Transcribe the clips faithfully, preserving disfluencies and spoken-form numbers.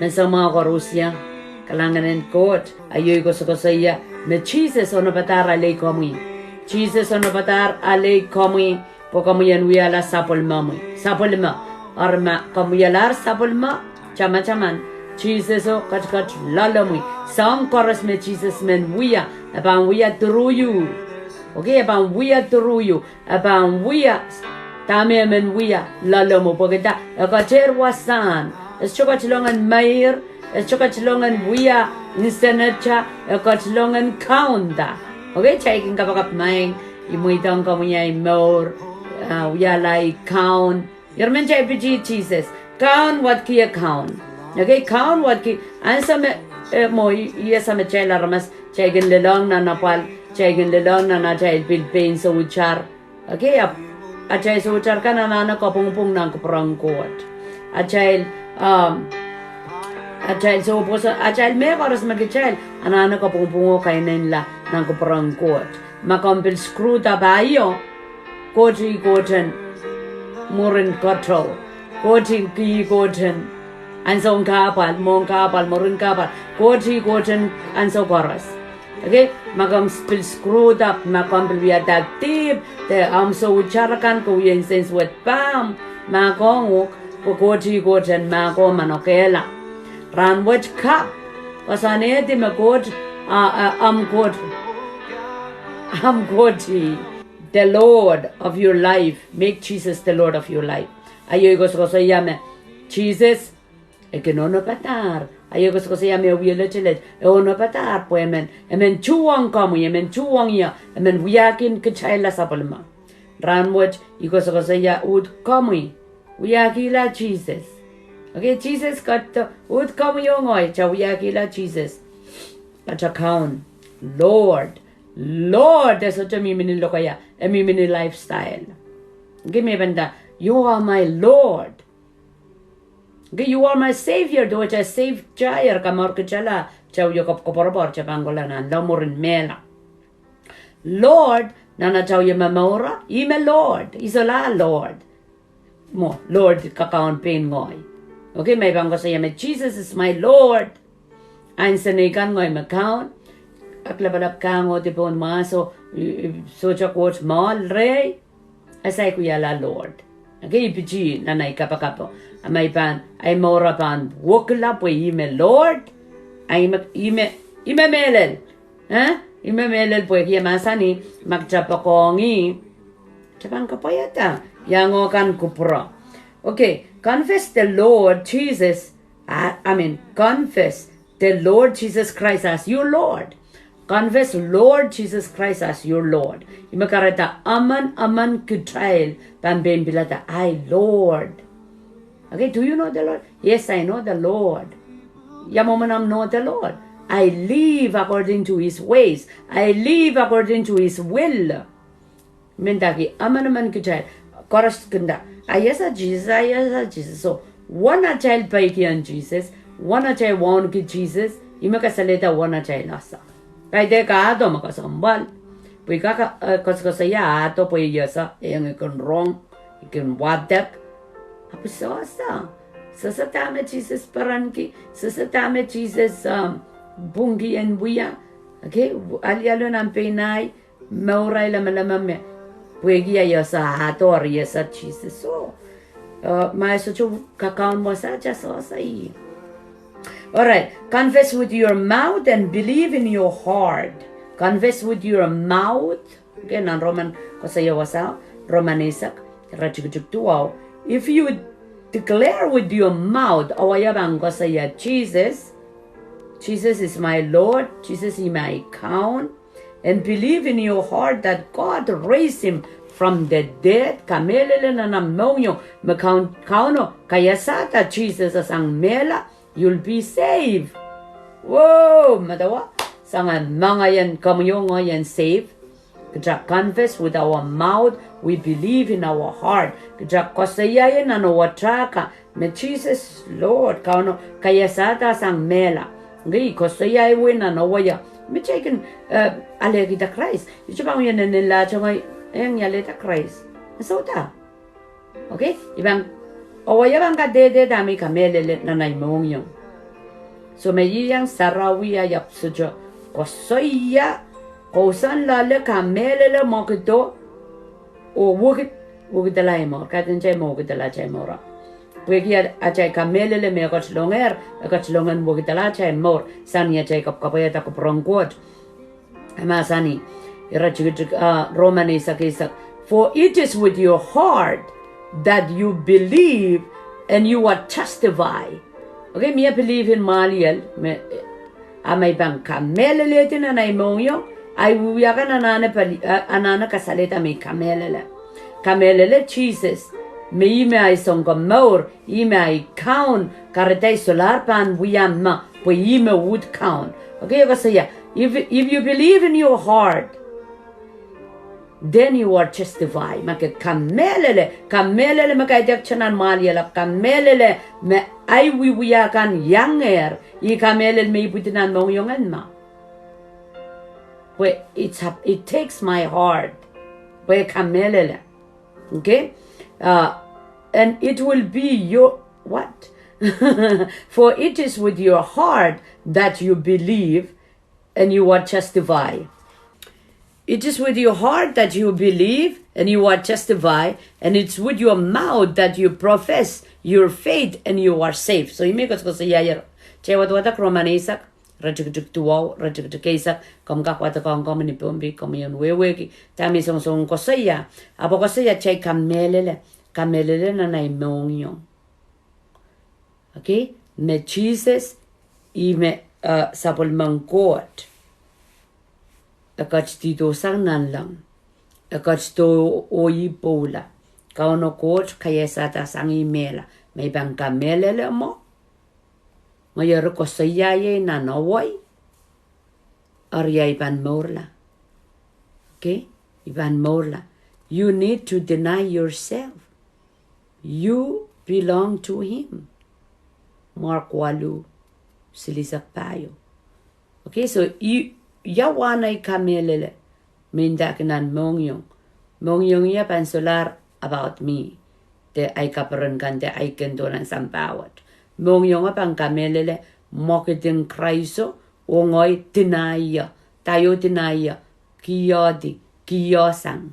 Ansou mwahu koaros, kalahngan en Koht. Aio I koasokoasoia me Sises onopadahr alei komwi. Sises onopadahr alei komwi, pwe komwi en wiahla sapwellimomwi, sapwellime. Eri ma komw wialahr sapwellime, tamataman, Siseso ketiket loalomwi. Soahng koaros me Sises men wia, e pahn wia through you. Okay, e pahn wia through you. E pahn wia, dahme e men wia loalomwi, pwehki e ketehr wasahn. E sohte ketilong en meir, e sohte ketilong en wia nsenata, e ketilong en kaunda. Okay, kitail kin kapakap, Maing, I mweidohng komwi ahi mour, ah, wiahla ahi kaun. Ire men kitail pitsih Sises, Kaun, wadki ie Kaun. Okay, Kaun, wadki. Ansou me, eh, mwo, I, I ese me kitail aramas, kitail kin lelohng nan apwal, kitail kin lelohng nan atail pil pein soutar. Okay, ahpw atail soutar kan anahne kapwungpwung nan kupwuren Koht. Atail, um, atail soupwoson, atail mehkoaros me kitail anahne kapwungpwung oh kainenla nan kupwuren Koht. Ma komw pil screwed up aio, Koht ih Koht en mwurin keteu. Koht ih Koht en ansoun kahpwal, mwohn kahpwal, mwurin kahpwal. Koht ih Koht en ansou koaros. Okay, ma komw pil screwed up, ma komw pil wiahda dihp, de ahmw soutar akan ke wia nsensuwed pahmw, mahkohng uhk, pwe Koht ih Koht en mahkohng manokehla. Rahnwet kapw, koasoanehdi me Koht, ah, ah, ahmw Koht, ahmw Koht ih the Lord of your life. Make Jesus the Lord of your life. Aio I koasokoasoia me Sises e kin onopadahr. Aio I koasokoasoia me e wie letelet, e onopadahr pwe e men, e men tuhwong komwi, e men tuhwong ie, e men wiahkin kitailla sapwellime. Rahnwet I koasokoasoia uhd komwi wiahkihla Sises. Okay, Sises ketido, uhd komwi oh ngehi kitail wiahkihla Sises ata Kaun, Lord. Lord, e sohte mihmi ni lokaia, e mihmi ni lifestyle. Okay, me pahn nda, You are my Lord. Okay, you are my Savior, duwehte Savior kamour kitailla, kitail wie koapworopwor, kitail pahn kohla nan laud mwurin mehla. Lord, nan atail momour, ih me Lord, I solahr Lord. Mwo, Lord kakaun pein ngehi. Okay, ma I pahn koasoia me Jesus is my Lord. Ansou nei kan ngehi me Kaun, aklapalap kangohdi pohn mahso, I, I sohte Koht mwoahl rehi, e saik wiahla Lord. Okay, I pitsih nan ei kapakapo. A ma I pahn, ei mour pahn wekila pwe ih me Lord, a ih me, ih me, ih me mehlel. Eh? Ih me mehlel pwehki e mahsanih, ma kitail poakohng ih, kitail pahn kapwaiada iangohkan kupwuro. Okay, confess the Lord Jesus, I, I mean, confess the Lord Jesus Christ as your Lord. Confess Lord Jesus Christ as your Lord. Ih me kahrehda emen emen kitail pahn pein pilada, Ahi Lord. Okay, do you know the Lord? Yes, I know the Lord. Ia mwomwen omw know the Lord? I live according to his ways. I live according to his will. Mendahki emen emen kitail, koaros kin nda, I ese Sises, I ese Sises. So, uwen atail peikiong Sises, uwen atail wauneki Sises, ih me kasalehda uwen atail ese. Kaidehn kahdo me kesempwal. Pwe I kak, eh, koasokoasoia ahdo pwe I ese, e ngehi kin rong, I kin wadek. Ahpw sohte, sohte dahme Sises perenki, sohte dahme Sises, um, pwungki en wia. Okay, alialu nan pein ahi mour, ahi lamalam me, pwehki I ese ahdo, I ese Sises. So, uh, ma e sohte kakaun wasa, kitail sohte ih. All right, confess with your mouth and believe in your heart. Confess with your mouth. Okay, nan Roman koasoia wasa, Roman eisek, iretikitik duwau. If you declare with your mouth, awa ia pahn koasoia Sises, Jesus is my Lord, Sises ih me ahi Kaun, and believe in your heart that God raised him from the dead, kamehlele nan omw mohngiong me Kaun, Kauno kaiasada Sises sang mehla, you'll be saved. Whoa, medewe, sang mohngiong komwi oh ngehi en save. Kitail confess with our mouth, we believe in our heart. Kitail koasoia nan wasa kan me Jesus Lord, Kauno kaiasada sang mehla. Ngehi koasoia wei nan wasa ia. Me kitail kin, eh, alehkihda Krais. I sohte pahn wie nennenlahte ngehi, eh, ngehi alehda Krais. Sohte. Okay? I pahn, wasa ia pahn kadehde dahme I kamehlele nan ahi mohngiong. So me iang sarawi, I ahpw sohte koasoia, kousoan loale, kamehlele, mwekido, oh wekid, wekidala ei mour. Kaidehn kitail me wekidala atail mour. Pwehki atail kamehlele me e ketilongehr, e ketilong en wekidala atail mour. Sang ni atail kapwkapwaiada kupwuren Koht. E mahsanih, iretikitik, ah, Roman eisek eisek, "For it is with your heart that you believe and you are justified." Okay, mie believe en mwahliel, me, a me I pahn kamehlelehdi nan ei mohngiong, ei wiewia kan anahne pali-, a-, anahne kasalehda me I kamehlele. Kamehlele Sises, me ih me ei Sounkomour, ih me ei Kaun, kahrehda ei solahr pahn wia mwo, pwe ih me uhd Kaun. Okay, e koasoia, if, if you believe in your heart, then you are justified. Ma ke kamehlele, kamehlele me kaidehkte nan mwahliel, ahpw kamehlele me ei wiewia kan iangehr, ih kamehlele me I pwidi nan mohngiong en mwo. Pwe it's a, it takes my heart. Pwe kamehlele. Okay? Uh, and it will be your, what? For it is with your heart that you believe and you are justified. It is with your heart that you believe and you are justified, and it's with your mouth that you profess your faith and you are saved. So ih me koasokoasoiaier. Kitail wadawad Roman eisek, iretikitik duwau, iretikitik eisek, komw kak wadek ong komwi ni Pohnpei, komwi en wehwehki dahme I songosong koasoia. Ahpw koasoia kitail kamehlele, kamehlele nan ei mohngiong. Okay? Me Sises, ih me, uh, sapwellimen Koht. E ketidihdo sang nanleng. E ketido oh ih pwoula. Kauno Koht kaiasada sang ih mehla. Me I pahn kamehlele mwo, ngehi eri koasoia ie nan ewei, eri I pahn mourla. Okay? I pahn mourla. You need to deny yourself. You belong to him. Mark waluh, silihsek pahieu. Okay, so i, ia wahn ei kamehlele me I ndahki nan mohngiong? Mohngiong ia pahn solahr about me, de ei kaperen kan, de ei kendo nan sampah wet. Mohngiong e pahn kamehlele mwekid en Kraiso, oh ngehi deny ie, deny ie, kiodi, kiosang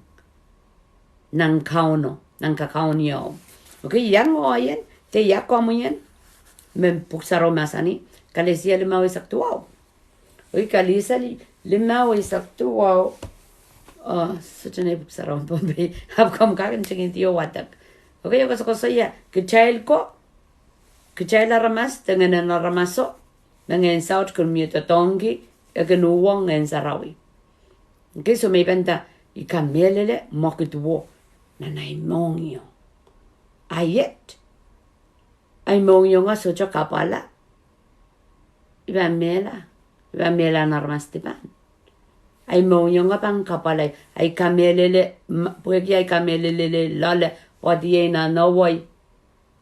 nan Kauno, nan kakaun ieu. Okay, ia ngehi en, de ia komwi en, me Pwuhk Sarawi mahsanih, Kalesia limau eisek duwau. Okay, Kalesia li-, limau eisek duwau. Uh, sohte nei Pwuhk Sarawi Pohnpei, ahpw komw kak ntingihdi oh wadek. Okay, e koasokoasoia, kitail ko, kitail aramas, de ngehnen aramaso, me ngehn saut kin mie doadoahngki, e kin uhwong Ngehn Sarawi. Okay, so me I pahn nda, I kamehlele mwekid wo nan ei mohngiong. A iet, ei mohngiong e sohte kapwala, I pahn mehla, I pahn mehla nan aramas dipan. Ei mohngiong e pahn kapwala, ei kamehlele, m-, pwehki ei kamehlele loale, pwoadiei nan ewei.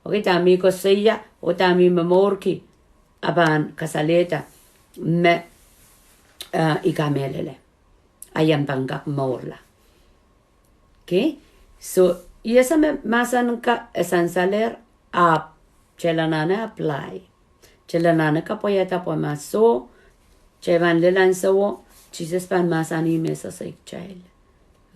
Okay, dahme I koasoia, oh dahme I momourki, e pahn kasalehda me, uh, I kamehlele. A I en pahn kak mourla. Okay? So, I ese me mahsen ka e sansalehr, ahpw kitail anahne apply. Kitail anahne kapwaiada pwe ma soh, kitail pahn lel ansowo, Sises pahn mahsanih me sehse kitail.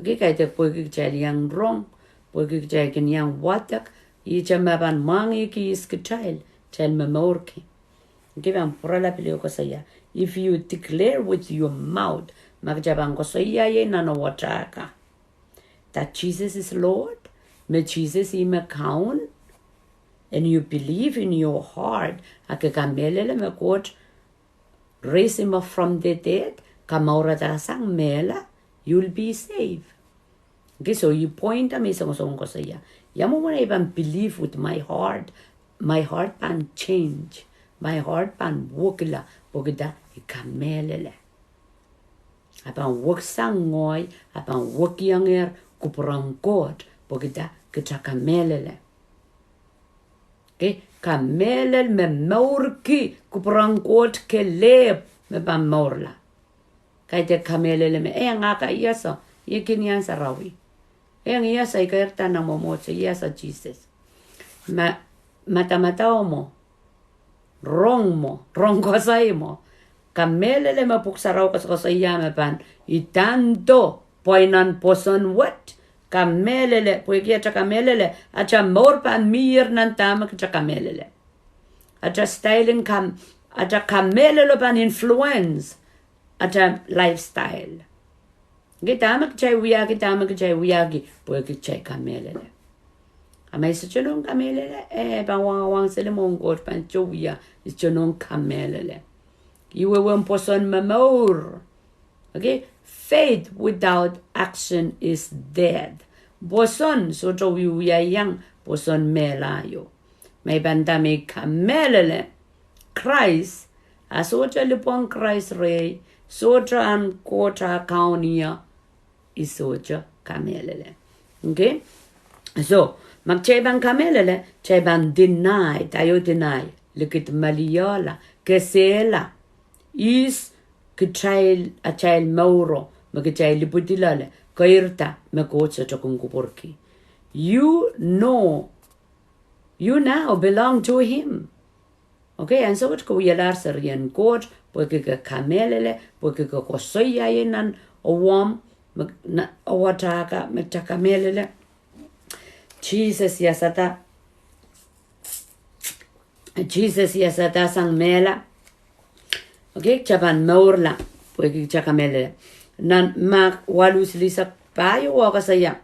Okay, kaidehk pwehki kitail iang rong, pwehki kitail kin iang wadek, ihte me pahn mwahngih kihs kitail, kitail momourki. Okay, pahn pwurala pil koasoia. If you declare with your mouth, ma kitail pahn koasoia ie nan ewetail ka, that Jesus is Lord, me Sises ih me Kaun, and you believe in your heart, a ke kamehlele me Koht raise him up from the dead, kamourada sang mehla, you'll be saved. Okay, so ih point a me I songosong koasoia. Ia mwomwen ei pahn believe with my heart, my heart pahn change, my heart pahn wekila, pwehki I kamehlele. A pahn wekisang ngehi, a pahn wekiongehr kupwuren Koht, pwehki kita kamehlele. Okay, kamehlele me mourki kupwuren Koht kelehpw me pahn mourla. Kaidehk kamehlele me, eh, ngehi ka, I ese, I kin iang sarawi. Eh, I ese, I keirda nan mwomwohdiso, I ese Sises. Ma, madamadau mwo. rong mwo, rong koasoi mwo. Kamehlele me Pwuhk Sarawi koasokoasoia me pahn idando, pwe nan pwoson wet, kamehlele, pwehki atail kamehlele, atail mour pahn mihier nan dahme kitail kamehlele. Atail style en kam, atail kamehlele pahn influence atail lifestyle. Ke dahme kitail wiahki, dahme kitail wiahki, pwehki kitail kamehlele. A ma I sohte nohn kamehlele, eh, pahn wangwang seli mwohn Koht, pahn sohte wia, I sohte nohn kamehlele. Ih wehwehn pwoson me mour. Okay? Faith without action is dead. Pwoson sohte wiwiaiong, pwoson mehla ieu. Ma I pahn nda me I kamehlele Krais, a sohte lipwen Krais rehi, sohte ahn Koht ah kaun ie, I sohte kamehlele. Okay? So, ma kitail pahn kamehlele, kitail pahn deny, kitail deny, likidmeliehla, kesehla, ihs kitail, atail mouro, me kitail ipwidi loale, keirda me Koht sohte kin kupwurki. You know, you now belong to him. Okay, ansou wet ke wialahr serien Koht, pwehki ke kamehlele, pwehki ke koasoia ie nan ewomw, me, na, ewatahka, me kitail kamehlele. Sises iasada, Sises iasada sang mehla. Okay, kitail pahn mourla, pwehki kitail kamehlele. Nan Mak waluh silihsek pahieu e koasoia.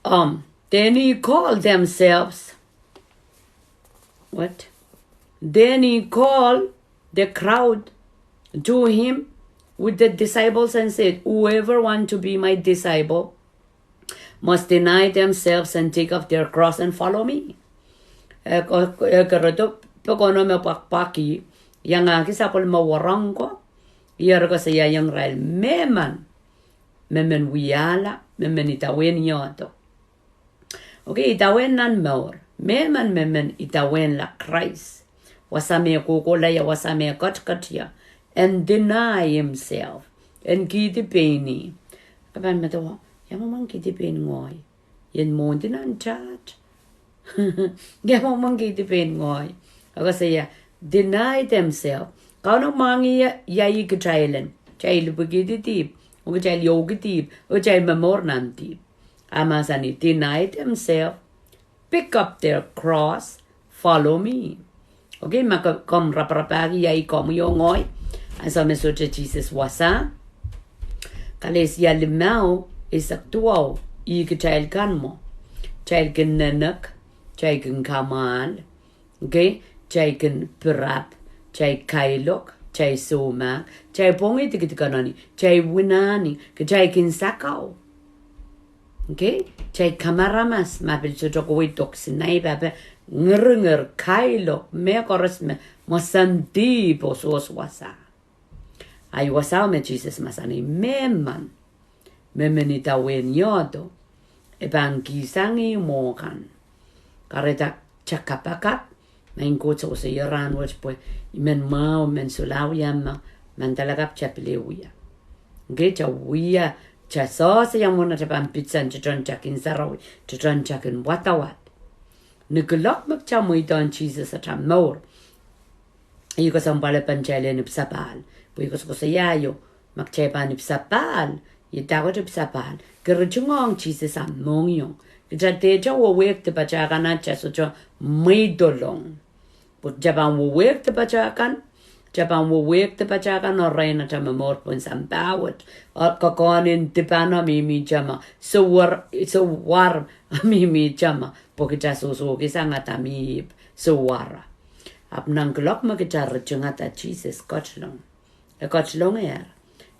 Um, then he called themselves. What? Then he called the crowd to him with the disciples and said, "Whoever want to be my disciple must deny themselves and take up their cross and follow me." E ko-, e kerodo pokono me pwakpwaki, iangahki sapwellime wahnpoaron ko, ih eri koasoiaiong irail, mehmen me men wiahla, me men idawehn iodo. Okay, idawehn nan mour. Mehmen me men idawehnla Krais. Wasa me kohkohla ie, wasa me ketiket ie. And deny himself. En kihdi pein ih. Ke pahn medewe, ia mwomwen kihdi pein ngehi? Ien mwohndi nan taht. Ia mwomwen kihdi pein ngehi? E koasoia, deny themselves. Kauno mwahngih ie, ia ih kitail en. Kitail ipwikihdi dihp, oh kitail iohki dihp, oh kitail momour nan dihp. A mahsanih, deny themselves, pick up their cross, follow me. Okay, ma ke, komw raparapahki ia ih komwi oh ngehi, ansou me sohte Sises wasa. Kalesia limau, eisek duwau, ih kitail kan mwo. Kitail kin nenek, kitail kin kamwahl, okay, kitail kin pirap, kitail kailok, kitail soumahk, kitail pwongih dikedik en eni, kitail winahni, kitail kin sakau. Okay, kitail kamaramas, ma pil sohte kohwei dok, sinai, pape, ngirngir, kailok, mehkoaros me, me sang dihp oh sohte wasa. A ih wasao me Sises mahsanih, mehmen me men idawehn iodo, e pahn kihsang ih mwo kan. Kahrehda kitail kapakap, maing Koht sewese ih rahn wet pwe I men mwahu, men solahr wia me, mandalakapw kitail pil wia. Okay, kitail wia, kitail sehse ia mwomwen atail pahn pitsan tehtehn kitail kin sarawi, tehtehn kitail kin wadawad. Ni kuloak me kitail mweidohng Sises atail mour, ih kesempwal pahn kitail en ipwsapahl. Pwe ih koasokoasoia ieu, ma kitail pahn ipwsapahl, ih dahkot ipwsapahl? Ke ritingohng Sises ahmw mohngiong. Kitail dehte wehwehki dipatail kan, a kitail sohte mweidolong. Pwe kitail pahn wehwehki dipatail kan, kitail pahn wehwehki dipatail kan, oh rein atail momour pohn sampah wet. Oh koakoahn en dipano mihmi tama, sewar, sewar mihmi tama, pwe kitail sohsohki sang atail mihmi sewar. Ahpw nan kuloak me kitail ritingada Sises ketilong. E ketilongehr.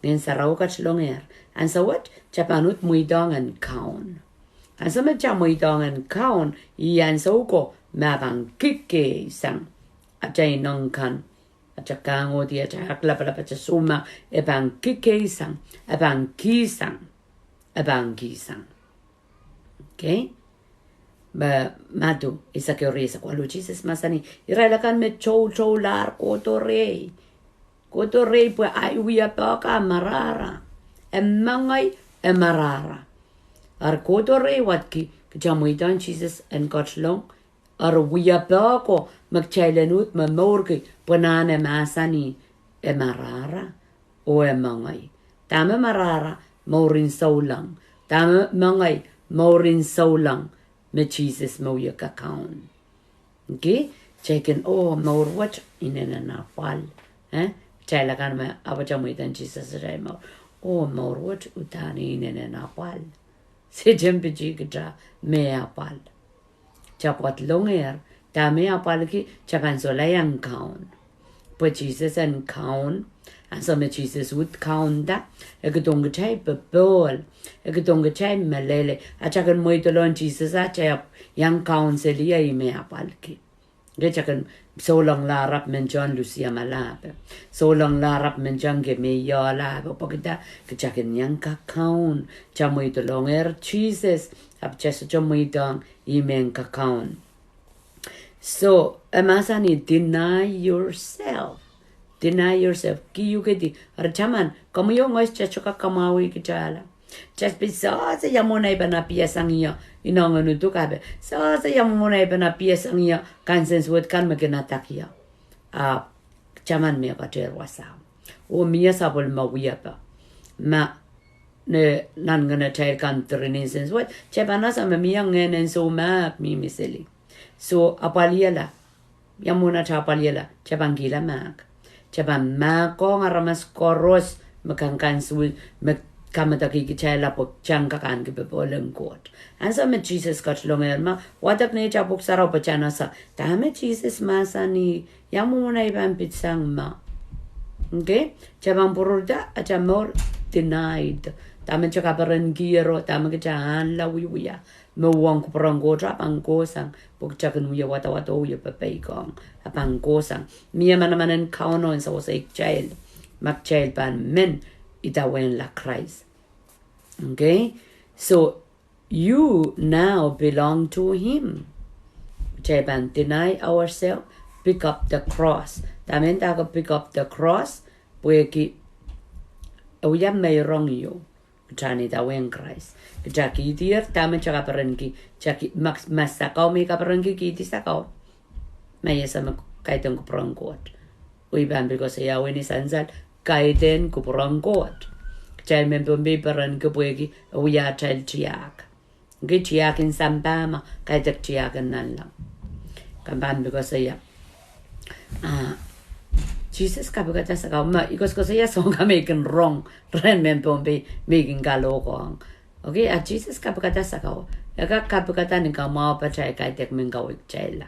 Ngehn Sarawi ketilongehr. Ansou wet, kitail pahn uhd mweidohng en kaun. Ansou me kitail mweidohng en kaun, ih ansou ko me pahn kikei sang atail ineng kan, atail kahngohdi, atail aklapalap, atail soumahk, e pahn kikei sang, e pahn kihsang, e pahn kihsang. Okay? Me Madiu, eisek ehu, rieisek waluh, Sises mahsanih, irail akan me toutoulahr kohdo rehi. Kohdo rehi pwe ahi wia pahka marahra. E mengei, e marahra. Ar kohdo rehi wadki, kitail mweidohng Sises en ketilong, Eri wiepe ko me kitail en uhd momourki pwe nan e mahsanih e marahra oh e mengei. Dahme marahra? Mourin souleng. Dahme mengei? Mourin souleng me Sises me wie kakaun. Ki, kitail kin, oh, mour wet inenen apwal. Eh? Kitail akan me ahpw kitail mweidohng Sises atail mour. Oh, mour wet uhdahn inenen apwal. Sehse kin piti kitail me apwal. Kitail pwoat longehr, dahme apwalki? Kitail pahn solahr iang kaun. Pwe Sises en kaun, ansou me Sises uhd kaunda, e kihdohng kitail popohl, e kihdohng kitail meleilei, a kitail kin mweidohng Sises a kitail iang kaun seli, ih me apwalki. Ke kitail kin souleng lahrap men kitail lusiamalape. Souleng lahrap men kitail ke me iolape. Pwehki dah? Kitail kin iang kakaun. Kitail mweidohng Sises, ahpw kitail sohte mweidohng ih me kakaun. So, e mahsanih deny yourself. Deny yourself. Kihukedi. Eri taman, komwi oh ngehi kitail sohte kak kamwahwih kitailla. Kitail pil sehse ia mwomwen ei pahn appear sang ie, inoungen uduk ape. Sehse ia mwomwen ei pahn appear sang ie, kansensuwed kan me kin attack ie. Ahpw taman me katehr wasao. Oh mie sapwellime wiepe. Ma, ne, nan ngehn atail kan trin insensuwed, kitail pahn ese me mie ngehn en soumahk mihmi seli. So, apwalihala. Ia mwomwen atail apwalihala? Kitail pahn kihla mahk. Kitail pahn mahkohng aramas koaros me kansensuwed, me kamedekih kitailla pwe kitail kak ahneki popohlen Koht. Ansou me Sises ketilongehr me wadek neitail Pwuhk Sarawi pwe kitail ese dahme Sises mahsanih, ia mwomwen ei pahn pitsang ma. Okay? Kitail pahn pwururda atail mour denied. Dahme kitail kaperenkihro, dahme kitail ahnla wiewia. Me uwen kupwuren Koht a pahn kohsang, pwe kitail kin wie wadawad oh wie pepeikohng, a pahn kohsang. Mie manaman en Kauno en sewese kitail, ma kitail pahn men idawehnla Krais. Okay? So, you now belong to him. Kitail pahn deny ourselves, pick up the cross. Dahme ndahki pick up the cross? Pwehki e wia meirong ieu. Kitail en idawehn Krais. Kitail kihdier dahme kitail kaperenki, kitail ki-, ma, ma sakau me I kaperenki, kihdi sakau. Ma I ese me kaidehn kupwuren Koht. Oh I pahn pil koasoia ni sansal, kaidehn kupwuren Koht. Kitail men Pohnpei perenki pwehki e wia atail tiahk. Ki tiahk en sampah ma kaidehk tiahk en nanleng. Ke pahn pil koasoia, ah, Sises kapikada sakau, ma I koasokoasoia soahng kan me I kin rong rehn men Pohnpei me I kin kalohkohng. Okay, a Sises kapikada sakau. E kak kapikada ni kamwahu patail kaidehk men kaweikitailla.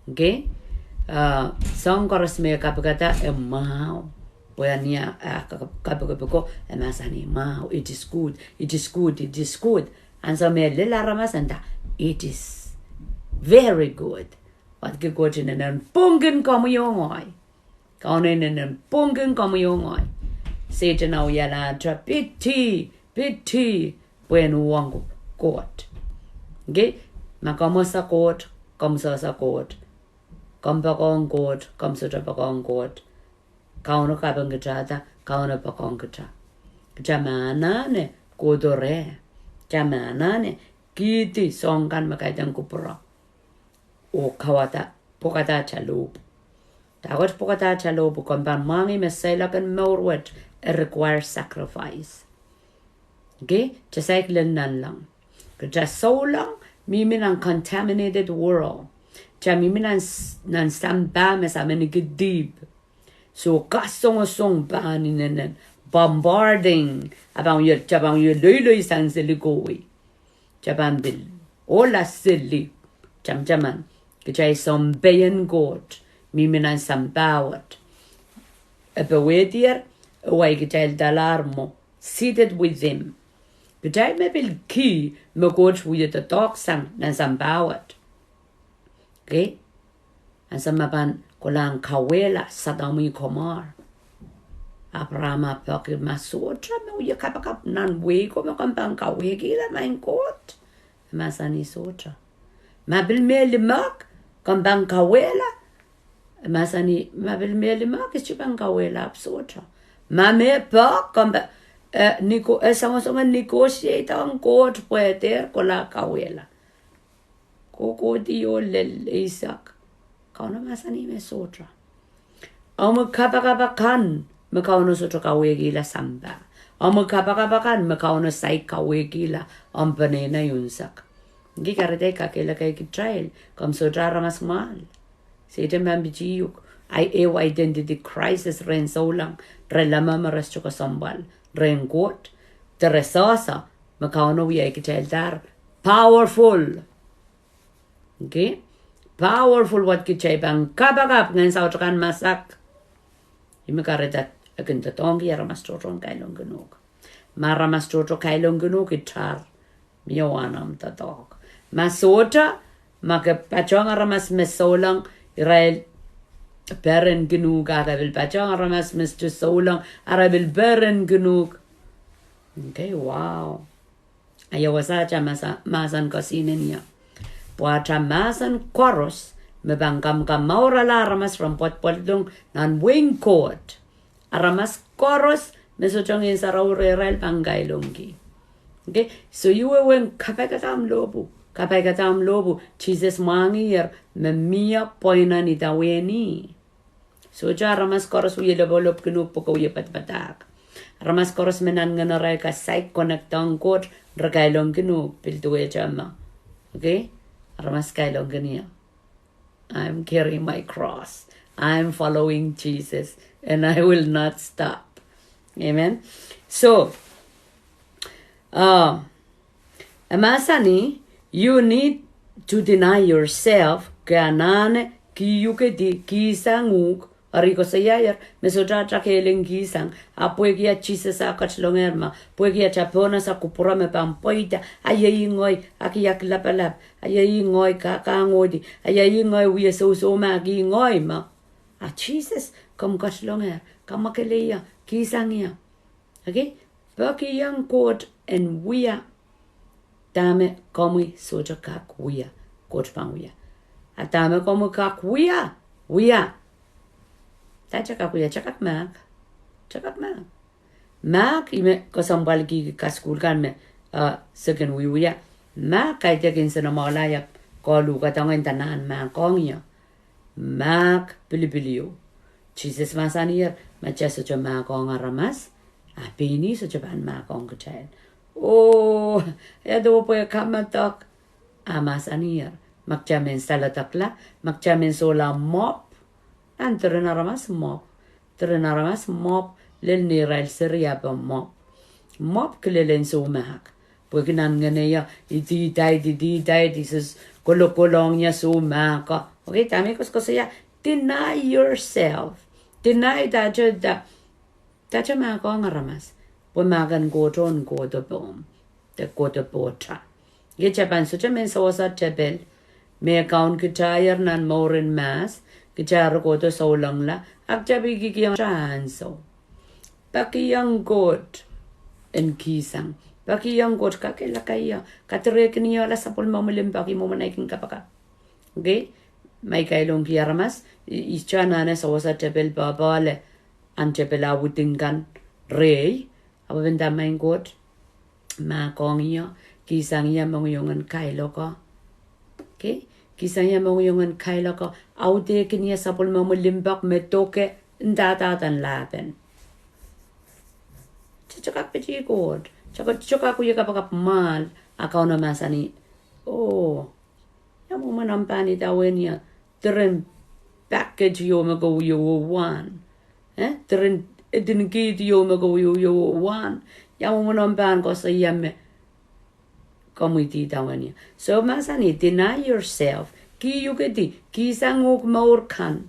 Okay? Ah, soahng koaros me kapikada e mwahu. Pwe a ni a, a, ka-, kapikapiko, e mahsanih mwahu. It is good, it is good, it is good. Ansou me lel aramas e nda, it is very good. Wadki Koht inenen pwungkin komwi oh ngehi. Kauno inenen pwungkin komwi oh ngehi. Sehdan a wialahr, pity, pity, pwehn uhwong Koht. Okay? Ma komw ese Koht, komw sohte ese Koht. Komw poakohng Koht, komw sohte poakohng Koht. Kauno kapingkitaiada, Kauno poakohngkitail. Kitail me anahne kohdo reh. Kitail me anahne kihdi soahng kan me kaidehn kupwuro. Oh kawada, pwukada atail lohpwu. Dahkot pwukada atail lohpwu, komw pahn mwahngih me seiloak en mour wet, e require sacrifice. Okay? Kitail saik lel nanleng. Kitail souleng mihmi nan contaminated world. Kitail mihmi nan s-, nan sampah me sameniki dihp. So kasongosong pahn inenen bombarding. A pahn wie, kitail pahn wie loiloi sang seli kohwei. Kitail pahn pil ohla seli. Tamataman. Kitail sounpei en Koht. Mihmi nan sampah wet. E powehdier, e wai kitail dalahr mwo. Seated with him. Kitail me pil kih me Koht wie doadoahk sang nan sampah wet. Okay? Ansou me pahn kolahng kauwehla Sodom oh Gomorrah. Abraham a peki, ma sohte me wie kapakap nan wehi ko me komw pahn kauwehkihla, maing Koht? E mahsanih sohte. Ma pil me limehk, komw pahn kauwehla? E mahsanih, ma pil me limehk, I sohte pahn kauwehla, ahpw sohte. Ma me pahn, komw pahn, e, nego-, e songosong en negotiate ong Koht pwe dehr kolahng kauwehla. Kohkohdi oh lel eisek. Kauno mahsanih me sohte. Omw kapakap akan me Kauno sohte kawehkihla sampah. Omw kapakap akan me Kauno saik kawehkihla omw peneinei unsek. Ngehi kahrehda I kakehlaka kitail, komw sohte aramas mwahl. Sehdan pahn pitih uhk. Ahi ehu identity crisis rehn souleng, re leme me re sohte kesempwal rehn Koht, de re sehse me Kauno wiahiong kitaildahr powerful. Okay? Powerful wet kitail pahn kapakap ngehn saut akan masak. Ihme kahrehda e kin doadoahngki aramas tohto en kailongkin uhk. Ma aramas tohto kailongkin uhk, itar mie wahn omw doadoahk. Ma sohte, ma ke patohng aramas me souleng irail perenkin uhk, a ke pil patohng aramas me sohte souleng, a re pil perenkin uhk. Okay, wow. Ia wasa atail mahsa-, mahsen kesihnen ie? Pwe atail mahsen koaros me pahn kamakamourala aramas ren pwedpwedlong nan wehin Koht, aramas koaros me sohte Ngehn Sarawi rehrail pahn kailongki. Okay? So, iei uwen kapaikada omw lohpwu, kapaikada omw lohpwu, Sises mwahngihier me mie pweinen idawehn ih. Sohte aramas koaros wie lopolopkin uhk pwe ke wie padapadahk. Aramas koaros me nan ngenerail ke saik connect ong Koht, re kailongkin uhk, pil duwehte ma. Okay? Aramas kailongkin ie. I'm carrying my cross. I'm following Jesus, and I will not stop. Amen. So, uh, e mahsanih, you need to deny yourself, ke anahne kihukedi kihsang uhk, eri koasoiaier me sohte atail kehl en kihsang, ahpw pwehki Sises a ketilongehr ma, pwehki atail pohnese kupwure me pahn pweida, a iei ngehi, a ki aklapalap, a iei ngehi, ka, ka ngohdi, a iei ngehi, wie sousou ma, a ki ngehi ma. A Sises, komw ketilongehr, kamwakele ie, kihsang ie. Okay? Peki ong Koht en wia dahme komwi sohte kak wia, Koht pahn wia. A dahme komwi kak wia, wia. Dahme kak wia, kak mahk. Kak mahk. Mahk, ihme kesempwalki kasukuhl kan me, uh, se kin wiewia. Mahk, kaidehk nsenamwahulah ia ke luhkadahng nda nan mahkohng ie. Mahk pilipil ieu. Sises mahsaniher, ma kitail sohte mahkohng aramas, a pein ih sohte pahn mahkohng kitail. Oh, ia duwe pwe kamadok, a mahsaniher, ma kitail men saledekla, ma kitail men sohla mwopw, nan diren aramas mwopw. Diren aramas mwopw, lel neirail seri ape mwopw. Mwopw kilelen soumahk. Pwehki nan ngehn ie, idihdaid, idihdaid, isis kolokolong ie soumahk. Okay, dahme koasokoasoia, deny yourself. Deny dahte, da-, dahte mahkohng aramas. Pwe mahk en Koht ohng kohdo pohmw, de kohdo pohta. Kitail pahn sohte men sewese tepel, me kaun kitail nan mouren mahs, kitail kohdo soulengla, a kitail pil kihkihong atail ansou. Peki ong Koht en kihsang. Peki ong Koht, kakehlaka ie, kadirehkin ie, la sapwellimomwi limpoak, ih mwomwen ei kin kapakap. Okay? Ma I kailongki aramas, I, I sohte anahne sewese tepel popohl, ahn tepel ah widing kan rehi, ahpw I pahn nda, Maing Koht, mahkohng ie, kihsang ie mohngiong en kailoko. Okay? Kihsang ie mohngiong en kailoko. Audehkin ie sapwellimomwi limpoak me doke ndahdahdahn lahpen. Kitail kak pitih Koht. Kitail kak wie kapakap mwahl, a Kauno mahsanih, oh, ia mwomwen omw pahn idawehn ie, diren package ieu me ke wiewia wahn. Eh, diren, eh, diren kihdi ieu me ke wiewia wahn. Ia mwomwen omw pahn koasoia me komw idawehn ie. So mahsanih, deny yourself. Kihukedi, kihsang uhk mour kan.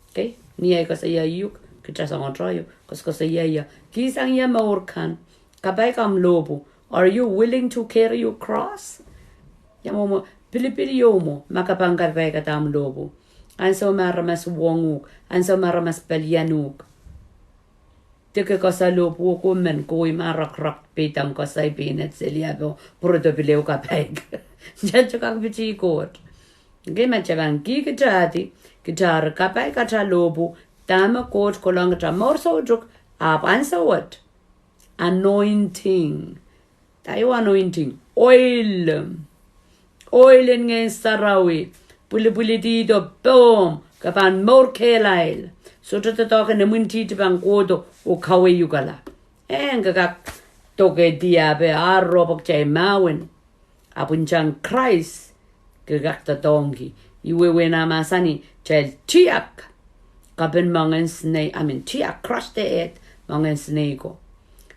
Okay? Ni ei koasoia uhk, kitail soangen tohto ieu, koasokoasoia ie, kihsang ie mour kan. Kapaik omw lohpwu. Are you willing to carry your cross? Ia mwomwen, pilipil ieu mwo, ma ke pahn kapaikada omw lohpwu. Ansou me aramas wong uhk, ansou me aramas pelian uhk. Deke koasoi lohpwuo ko men, kowe ma rokorok, peidek koasoi, pein et seli ape, pwurodo pil ehu kapaik. Kitail kak pitih Koht. Okay, ma kitail pahn kihkitahdi, kitail kapaikada lohpwu, dahme Koht kolahng kitail mour soutuk, ahpw ansou wet. Anointing. Dahio anointing. Oil. Oil en Ngehn Sarawi, pwilipwilidi pohmw, ke pahn mour kehlail. Sohte doadoahk en imwintihti pahn kohdo oh kaweikala. En ke kak doke diape ar ropokte mahwen. Ahpw ntahn Krais ke kak doadoahngki. Ih wehwehn ah mahsanih, kitail tiahk kapin moangen snei, I mean, tiahk, crush the head, moangen snei ko.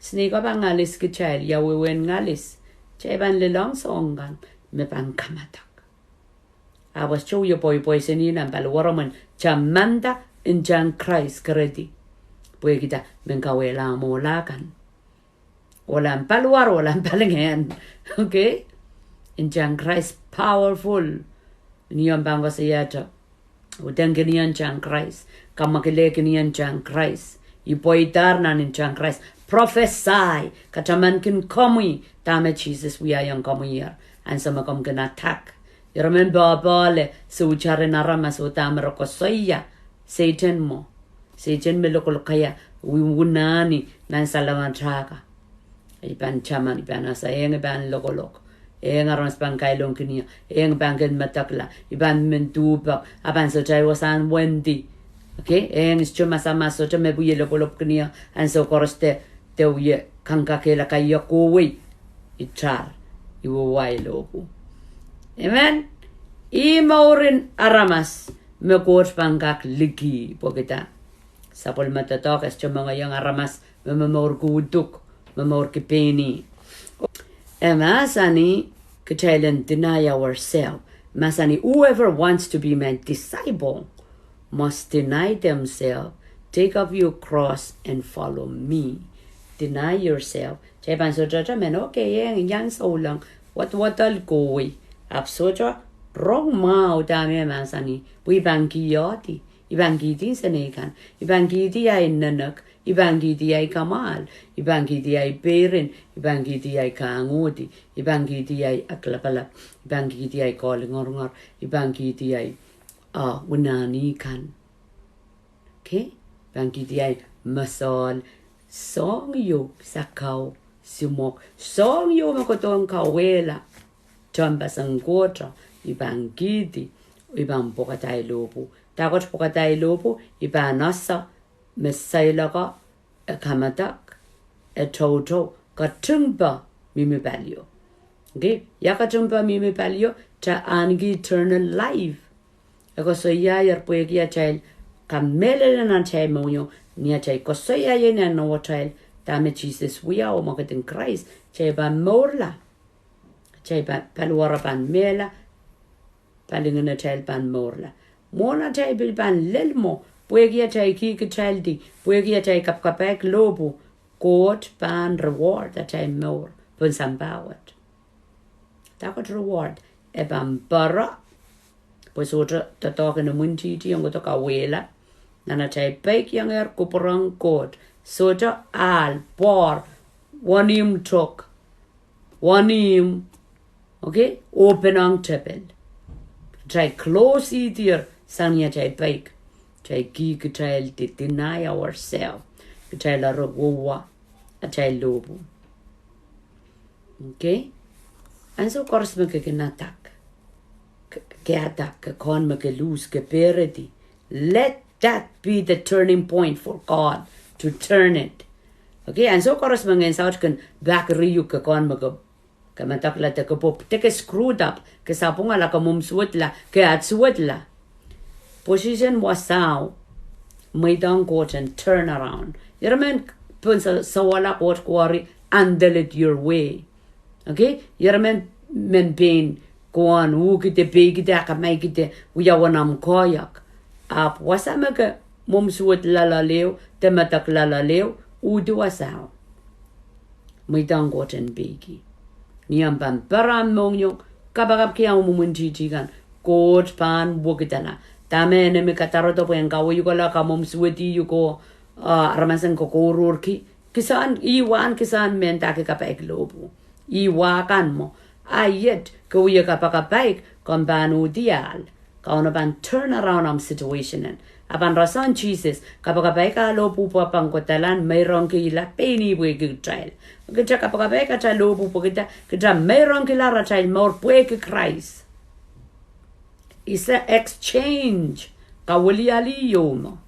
Snei ko pahn ngalis kitail, ia wehwehn ngalis? Kitail pahn lelohng soahng kan me pahn kamadek. Ahpw e sohte wie pweipwei seni nan paliwaromwen, tamanda ntahn Krais keredi. Pwehki dah? Men kauwehla ah mohla kan. Ohla en paliwar, ohla en palingehn. Okay? Ntahn Krais powerful. Ni omw pahn koasoiahte, udahn kin iang ntahn Krais. Kamwakele kin iang ntahn Krais. I pweidahr nan ntahn Krais. Prophesy. Katamankin komwi dahme Sises wiahiong komwi. Ansou me komw kin attack. Ire men popohl, sohte ren aramas oh dahme re koasoia. Sehdan mwo. Sehdan me lokolok ia, wi- wunahni nan salengatail kan. I pahn taman, i pahn ese, eng i pahn lokolok. Eng aramas pahn kailongkin ie, eng pahn kin medekla, i pahn men duhpek, a pahn sohte wasahn wendi. Okay, eng sohte masamas, sohte me pwe ie lopwolopwkin ie, ansou koaros de, de wie kangoange kehla kaia kohwei. Itar, i wehwehki lohpwu. Amen. Ih mourin aramas me Koht pahn kak liki, pwehki dah? Sapwellime doadoahk e sohte moangehiong aramas me momourki uduk, momourki pein ih. E mahsanih, kitail en deny ourselves. Mahsanih, whoever wants to be my disciple must deny themselves, take up your cross and follow me. Deny yourself. Kitail pahn sohte men, okay, eng, iang souleng, wadwadol kohwei. Ahpw sohte rong mwahu dahme e mahsanih, pwe i pahn kihdi. I pahn kihdi nsenei kan. I pahn kihdi ahi nenek. I pahn kihdi ahi kamwahl. I pahn kihdi ahi peirin. I pahn kihdi ahi kangohdi. I pahn kihdi ahi aklapalap. I pahn kihdi ahi kolingorngor. I pahn kihdi ahi, ah, wunahni kan. Okay? I pahn kihdi ahi mesohl. Soahng ieu, sakau, simwok. Soahng ieu me kohdohn kauwehla tehnpasen Koht, i pahn kihdi, i pahn pwokadahr lohpwu. Dahkot pwokadahr lohpwu? I pahn ese me seiloako e kamadek, e toutou, katingpe mihmi palio. Okay? Ia katingpe mihmi palio? Dah? Ahneki eternal life. E koasoiaier pwehki atail kamehlele nan atail mohngiong, ni atail koasoia ie nan nohtail dahme Sises wia oh mwekid en Krais, kitail pahn mourla. Kitail pahn, paliwar pahn mehla, palingehn atail pahn mourla. Mwohn atail pil pahn lel mwo, pwehki atail kihkitaildi, pwehki atail kapakapaik lohpwu, Koht pahn reward atail mour pohn sampah wet. Dahkot reward? E pahn pere, pwe sohte doadoahk en imwintihtihong kohdo kauwehla. Nan atail peikiong kupwuren Koht, sohte ahl, pwoar, wenihmw tok, wenihmw, okay, openong tepel. Kitail closeihdier sang ni atail peik. Kitail kihkitaildi, deny ourselves. Kitail eri wehwe atail lohpwu. Okay? Ansou koaros me ke kin attack, ke, ke attack, ke kohn me ke lose, ke peredi, let that be the turning point for God to turn it. Okay? Ansou koaros me Ngehn Saut kin pahkihdi uhk, ke kohn me ke, ke medekla de ke pwupwudi, ke screwed up, ke sapwungala, ke mwomw suwedla, ke at suwedla, position wasao, mweidohng Koht en turn around. Ire men pohn sa-, sawala Koht koari, handle it your way. Okay? Ire men, men pein kohn uhkihdi, peikihdi, akamaikihdi, wia uwen omw koahiek. Ahpw wasa me ke mwomw suwedla loale ehu, de medekla loale ehu, uhdi wasao. Mweidohng Koht en peiki. Ni omw pahn pere omw mohngiong, kapakapki omw imwintihti kan, Koht pahn wekidala. Dahme enemy kadarodo pwe en kaweikala, kamwomw suwedi uhk, ah, aramas en kokouruhrki, kisehn, ih wahn kisehn mehndahki kapaik lohpwu. Ih wah kan mwo. A iet, ke wia kapakapaik, komw pahn uhdi ahl. Kauno pahn turn around omw situation en. A pahn rasehng Sises, kapakapaik ah lohpwu pwe pahn kodahlahn meirongkihla pein ih pwehki kitail. Kita kapakapaik atail lohpwu pwe kita, kita meirongkihla atail mour pwehki Krais. Is a exchange. Kawiliali ieu mwo.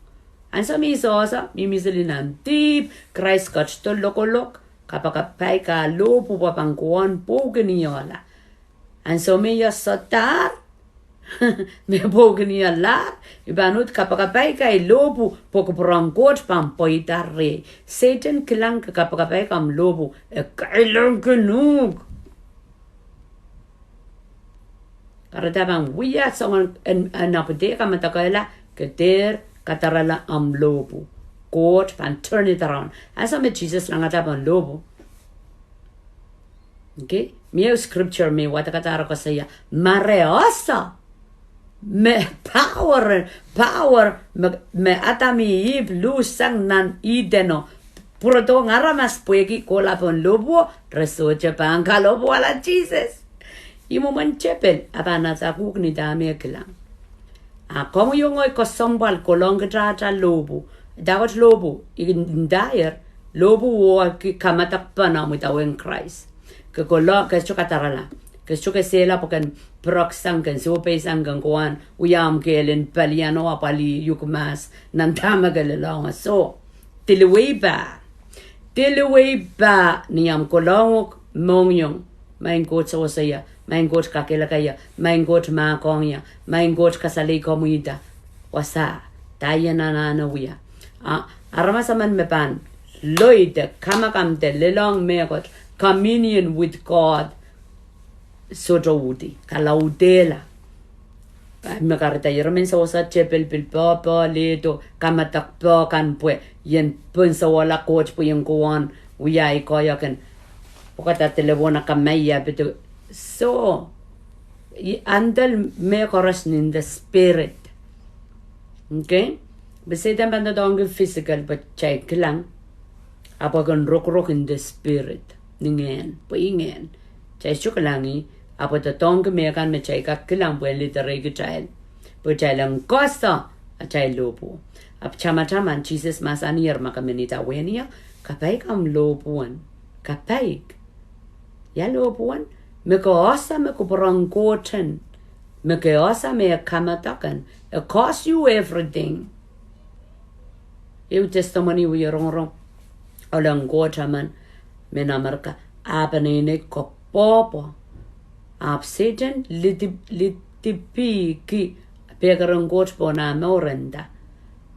Ansou me I sehse, mihmi sili nan dihp, Krais ketido lokolok, kapakapaik ah lohpwu pwe pahn kohwong pwoukin ih ohla. Ansou me I sohte, me pwoukin ih ohla, I pahn uhd kapakapaik ahi lohpwu pwe kupwuren Koht pahn pweida rehi. Sehdan kilang ke kapakapaik omw lohpwu, e kailongkin uhk. Kahrehda pahn wia soangen, en, en apwtehn kamadakehla, ke dehr kadarala omw lohpwu. Koht pahn turn it around. Ansou me Sises langada pohn lohpwu. Okay? Mie scripture me wadek adahr koasoia. Ma re ese. Me power, power, me, me Adam oh Ihp luhssang nan Ideno. Pwurodohng aramas pwehki kohla pohn lohpwu, re sohte pahn kalohpwuwala Sises. Ih mwomwen tepil, a pahn asakuhk ni dahme e kilang. A komwi oh ngehi kesempwal kolohng kita atail lohpwu. Dahkot lohpwu, I ndaier, lohpwu oh ki kamadakpene omw idawehn Krais. Ke kola, ke sohte kadarala. Ke sohte kesehla pwe ken pireksang, ken sohpeisang, ken kohwong, wia omw kehl en paliano, apwalih uhk mahs, nan dahme ke lelohng. So, diliwei pah. Diliwei pah ni omw kolohng uhk mohngiong. Maing Koht sewese ie, maing Koht kakehlaka ie, maing Koht mahkohng ie, maing Koht kasalehda komwi da. Wasa, da ie anahne wia. A, aramas emen me pahn loide, kamakam de lelohng mehkot, communion with God, sohte uhdi, kalaudehla. Me kahrehda ire men sewese tepil pil popohlahdo, kamadakpene kan pwe, ien pwon sewese Koht pwe ien kohwong, wia ahi koahiek en, pwukada delepwohn a kamaia pito. So, I handle mehkoaros in the spirit. Okay? Pwe Sehdan pahn doadoahngki physical, pwe kitail kilang. Ahpw e kin rokorok in the spirit. Ni ngehn, pwe I ngehn. Kitail sohte kilang ih, ahpw e doadoahngki mehkan me kitail kak kilang pwe en liderei kitail. Pwe kitail en koasoia atail lohpwu. Ahpw tamataman Sises mahsanier ma ke men idawehn ie, kapaik omw lohpwu en. Kapaik. Ia lohpwu en, me ke ese me kupwuren Koht en, me ke ese me e kamadok en, e cost you everything. Ehu testimony wie rongorong, ohl en Koht emen, mehn Amerika, ah peneinei koapwoapwo. Ahpw Sehdan lidi, lidipihki pehkeren Koht pohn ah mour en nda.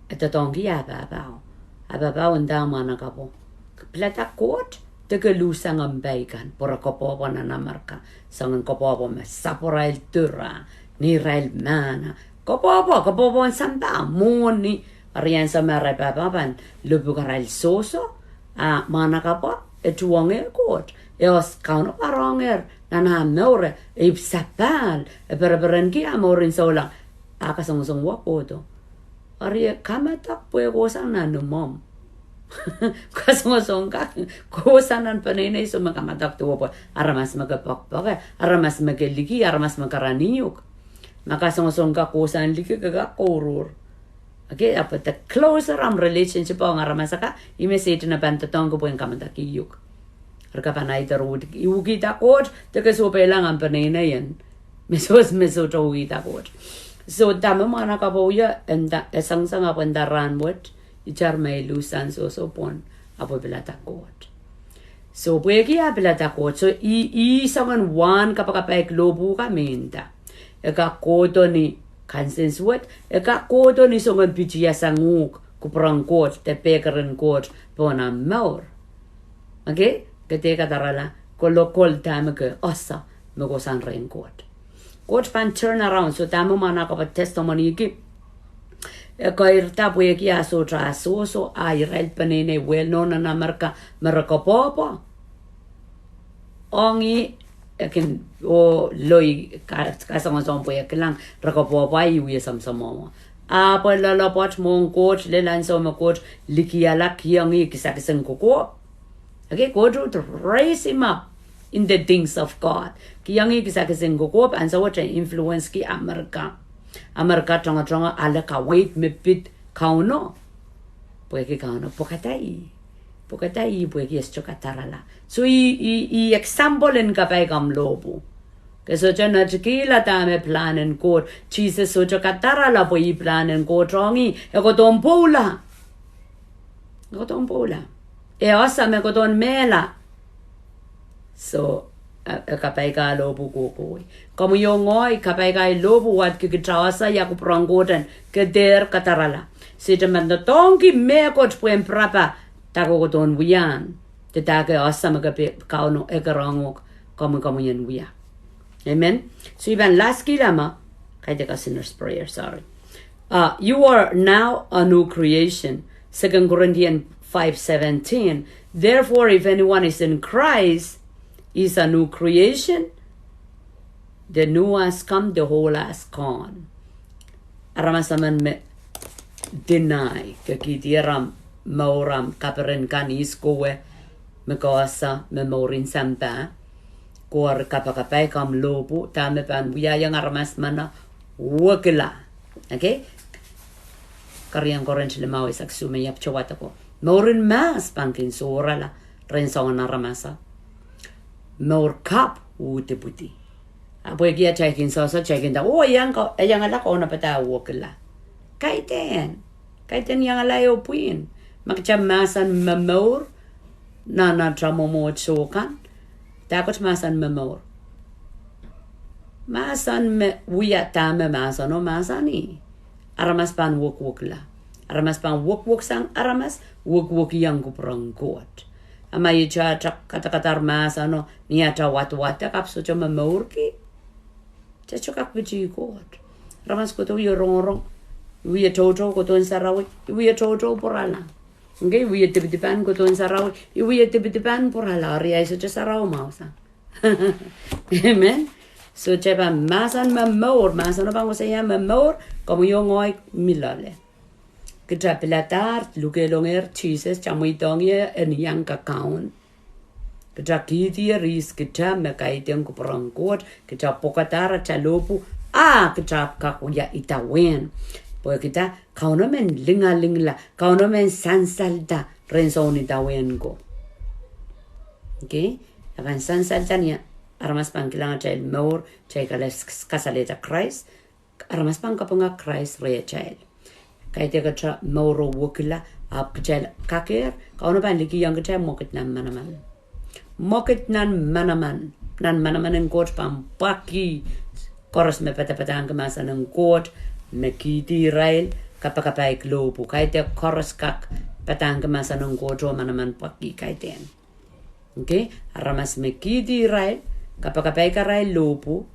E doadoahngki ah pahpao. Ah pahpao nda mwahnakapwo, pilada Koht, de ke luhssang omw pai kan, pwe re koapwoapwo nan Amerika, soangen koapwoapwo me sapwarail dura, neirail mahn. Koapwoapwo, koapwoapwo en sampah, mwohni, eri ansou me arail pahpao pahn lopwuk arail sohso, a mwahnakapwo, e tuhwongehr Koht, e oahs Kauno warohngehr, nan ah mour, e ipwsapahl, e pereperenki ah mour en souleng, a kasongosong wet kohdo. Eri e kamadok pwe kohsang nan imwomw. Kasongosong kak, kohsang nan peneinei, soh me kamadok duwe pwe aramas me ke poakpoake, aramas me ke liki, aramas me ke ranih uhk. Ma kasongosong kak kohsang liki ke kak kouruhr. Okay, ahpw the closer omw relationship ong aramas akan, ih me Sehdan e pahn doadoahngki pwe en kamadok ih uhk. Re ke pahn either uhkihda Koht, de ke sohpeilahng omw peneinei en. Me sohte, me sohte uhkihda Koht. So dahme mwahnakapwo wia, e nda, e sangasang ahpw e nda rahn wet, itar me I luhssang sohso pwon, ahpw e pilada Koht. So pwehki ah pilada Koht. So ih, ih soangen wahn kapakapaik lohpwu kan me I nda. E kak kohdo ni conscience wet, e kak kohdo ni soangen pitihasang uhk, kupwuren Koht, de pehkeren Koht, pohn ah mour. Okay? Ke dehr kadarala, kolokol dahme ke ese, me kohsang rehn Koht. Koht pahn turn around, so dahme mwahnakapwo testimony ki. E keirda pwehki ah sohte ah sohso, a irail peneinei well known nan Amerika, me re koapwoapwo. Ong ih, e kin, oh, loi, ka, kasongosong pwe e kilang, re koapwoapwo ih wie samwsamwomw. Ahpw e loalopwoat mwohn Koht, lel ansou me Koht, likiala kihong ih kisakis en kokohp. Okay, Koht uhd raise him up in the things of God. Kihong ih kisakis en kokohp, ansou wet e influence ki Amerika. Amerika tongotongo ale kaweid me pid Kauno. Pwehki Kauno pwokada ih. Pwokada ih pwehki e sohte kadarala. So ih, ih, ih example en kapai komw lohpwu. Ke sohte netikihla dahme pilahn en Koht. Sises sohte kadarala pwe ih pilahn en Koht ong ih. E kohdohn pwoula. E kohdohn pwoula. E ese me kohdohn mehla. So, e, e kapai ka lohpwu kohkohwei. Komwi oh ngehi, kapai ka lohpwu wadki kita ese ia kupwur en Koht en, ke dehr kadarala. Sehte men doadoahngki mehkot pwehn pirapa, dahkot kohdohn wiahiong. De dahkot ese me ke pil Kauno e karongohng komwi, komwi en wia. Amen. So I pahn last kihla ma, kaidehk sinner's prayer, sorry. Uh, you are now a new creation. Second Corinthians five seventeen. Therefore, if anyone is in Christ, is a new creation. The new has come, the old has gone. Aramas emen me deny, ke kihdi ara mour, ara kaperen kan ihs kowe, me ke ese me mourin sampah, kowe kapakapai komw lohpwu, dahme pahn wiahiong aramas meno wekila. Okay? Keriau Korint limau eisek isuh me I ahpwete wadek ko. Mourin mahs pahn kin sohrala rehn soangen aramas. Mour kapw uhdipwidi. Ahpw pwehki atail kin sohte, atail kin nda, oh, iang ka, iangala kaunopada wekila. Kaidehn. Kaidehn iangala ehu pwihn. Ma kita mahsen momour, nan atail mwomwohdiso kan. Dahkot mahsen momour. Mahsen me wia dahme mahseno mahsanih. Aramas pahn wekwekila. Aramas pahn wekweksang aramas, wekwekiong kupwur en Koht. A ma ita, ita kadakadar mahseno, ni ita wadwadek ahpw sohte momourki. Ita sohte kak piti Koht. Aramas kohdo wie rongorong. Wie toutou kohdohn sarawi. Wie toutou pwurala. Okay, wie dipdipan kohdohn sarawi. Wie dipdipan pwurala. Ari ahi sohte sarawi mwahusa. Amen. So, ita pahn mahsen momour, mahseno pahn koasoia momour, komwi oh ngehi mi loale. Kita piladahr, lukehlongehr Sises, kita mweidohng ie en iang kakaun. Kita kihdi ihs kita me kaidehn kupwur en Koht, kita pwokadahr atail lohpwu, a kita kak wia idawehn. Pwe kita, Kauno men lingalingla, Kauno men sansalda, rehn soun idawehn ko. Okay? E pahn sansalda ni aramas pahn kilang atail mour, atail kala-, kasalehda Krais, aramas pahn kapinga Krais rehtail. Kaidehk kita mour wekila, ahpw kitail kakehr, Kauno pahn likiong kitail mwekid nan manaman. Mwekid nan manaman, nan manaman en Koht pahn pwakih, koaros me padapadahngki mahsen en Koht, me kihdi irail, kapakapaik lohpwu. Kaidehk koaros kak padahngki mahsen en Koht oh manaman pwakih kaidehn. Okay, aramas me kihdi irail, kapakapaik arail lohpwu,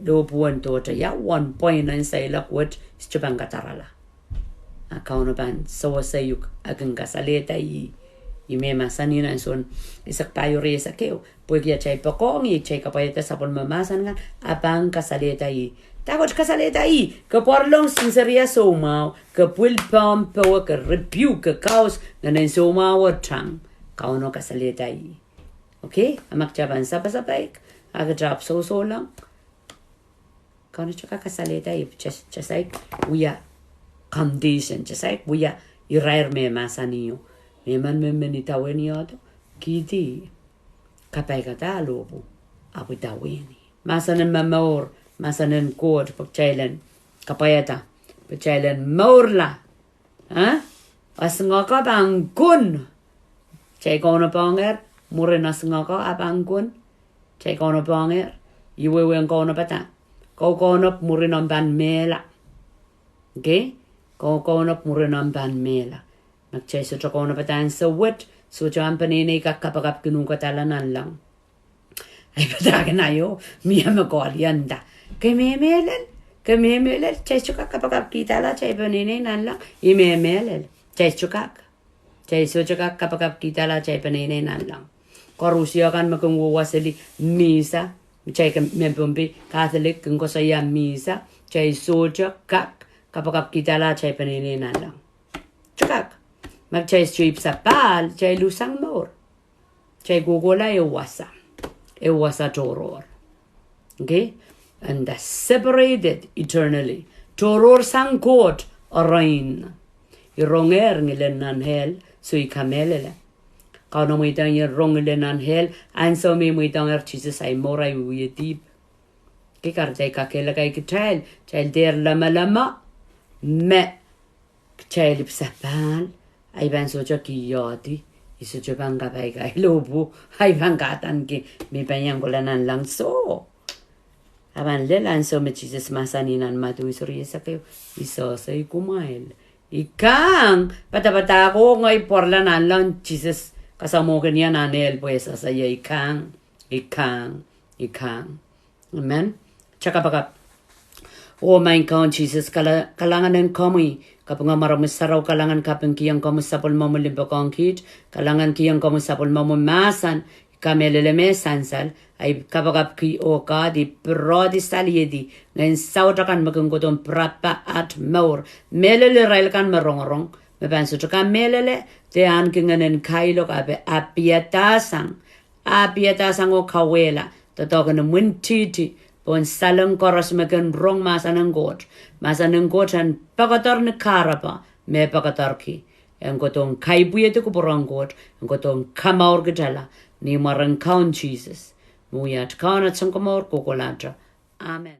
lohpwu en dohte ia, wen pweinen seiloak wet, sohte pahn kadarala. A Kauno pahn sewese uhk a kin kasalehda ih. Ih me mahsanih nan Sohn eisek pahieu, ire eisek ehu. Pwehki atail poakohng ih, atail kapwaiada sapwellime mahsen kan, a pahn kasalehda ih. Dahkot kasalehda ih, ke pwaralong sinseria soumwahu, ke pwil pehmw powe, ke rebuke, ke kaus, ngehnen soumwahu oh tang. Kauno kasalehda ih. Okay, a ma kita pahn sapasapaik, a kita ahpw sousoulong. Kauno sohte kak kasalehda ih, just, just like wia condition, just like wia irair me mahsanihong. Mehmen me men idawehn ih, kihdi, kapaikada lohpwu, ahpw idawehn ih. Mahsen en momour, mahsen en Koht, pwe kitail en kapwaiada, pwe kitail en mourla. Eh? Esingek pahn kun. Kitail kaunopohngehr, mwurin esingek a pahn kun. Kitail kaunopohngehr, ih wehwehn kaunopada. Kau kaunop mwurin omw pahn mehla. Okay? Kau kaunop mwurin omw pahn mehla. Ma kitail sohte kaunopada ansou wet, sohte omw peneinei kak kapakapkin uhk dahla nanleng. Ahi padahk en aio, mie me koaros nda, ke mehlel, ke mehlel, kitail sohte kak kapakapkihdahla atail peneinei nanleng, I mehlel, kitail sohte kak. Kitail sohte kak kapakapkihdahla atail peneinei nanleng. Koaros kan me kin wewaseli misa, kitail me pwompi Catholic kin koasoia misa, kitail sohte kak kapakapkihdahla atail peneinei nanleng. Sohte kak. Ma kitail sohte ipwsapahl, kitail luhsang mour. Kitail kohkohla ehu wasa. Ehu wasa tohrohr. Okay? And they're separated eternally. Tohrohr sang Koht, erein. I rongehr ngilen nan ehl, soh, I kamehlele. Kauno mweidohng ie rong ngilen nan ehl, ansou me I mweidohngehr Sises, ahi mour ahi wie dihp. Kei kahrehda I kakehlaka kitail, kitail dehr lamalam me kitail ipwsapahl, ahi pahn sohte kihdo, I sohte pahn kapai kailopwu, ahi pahn kadaniki me I pahn iang kohla nanleng soh. A pahn lel ansou me Sises mahsanih nan Madiu isuh rieisek ehu, I sehse kumwail. I kang, padapadahk oh ngehi pwarala nanleng, Sises kasamwohkin ie nan ehl pwe e sehse ie, I kang, I kang, I kang. Amen. Kitail kapakap. Oh maing Kaun Sises, kala-, kalahngan en komwi, kaping en mwaromwi sarawi, kalahngan kapingkihong komwi sapwellimomwi limpoak ong kiht, kalahngan kihong komwi sapwellimomwi mahsen, I kamehlele me sansal, ahi kapakapki oh Koht, I pirehdi saliedi ngehn saut akan me kin kohdohn pirapa at mour, mehlel irail kan me rongorong, me pahn sohte kamehlele de ahneki ngehnen kailok, ahpw e apwaiada sang, apwaiada sang oh kauwehla doadoahk en imwintihti pohn saleng koaros me kin rong mahsen en Koht. Mahsen en Koht en poakodohr ni kahrepe me poakodohrki. En kohdohn kaipwihedi kupwur en Koht, en kohdohn kamour kitala, ni mwaren Kaun Sises. Me wia at Kaun, at Sounkomour kohkohlahte. Amen.